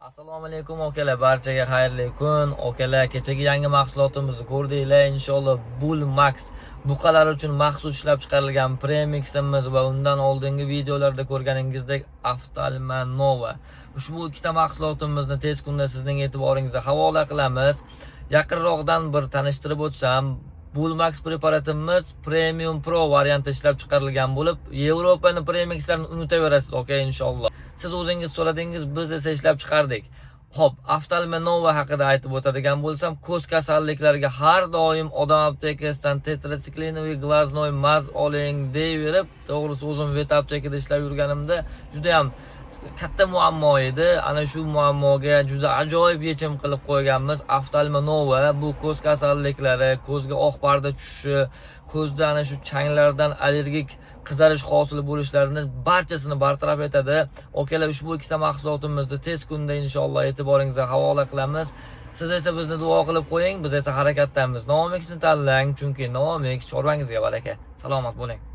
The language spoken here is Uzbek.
Assalomu alaykum, akalar, barchaga xayrli kun. Akalar, kechagi yangi mahsulotimizni ko'rdinglar. Inshaalloh, Bull Max buqalar uchun maxsus ishlab chiqarilgan premiksimiz va undan oldingi videolarda ko'rganingizdek Aftalma Nova. Ushbu ikkita mahsulotimizni tez kunda sizning e'tiboringizga havola qilamiz. Yaqinroqdan bir tanishtirib o'tsam, Bullmax preparatimiz Premium Pro varianti ishlab chiqarilgan bo'lib, Yevropani premikslarini unutaverasiz, aka, inshaalloh. Siz o'zingiz so'radingiz, biz esa ishlab chiqardik. Xo'p, Oftalma Nova haqida aytib o'tadigan bo'lsam, ko'z kasalliklariga har doim odam aptekasidan тетрациклиновый глазной мазь oling deyverib, to'g'risi, o'zim vet aptekada ishlab yurganimda juda ham katta muammo edi. Ana shu muammoga juda ajoyib yechim qilib qo'yganmiz. Oftalma Nova bu ko'z kasalliklari, ko'zga oq parda tushishi, ko'zda ana shu changlardan allergik qizarish hosil bo'lishlarini barchasini bartaraf etadi. Akalar, ushbu ikkita mahsulotimizni tez kunda, inshaalloh, e'tiboringizga havola qilamiz. Siz esa bizni duo qilib qo'ying, biz esa harakatdamiz. Novomixni tanlang, chunki Novomix chorvangizga baraka. Salomat bo'ling.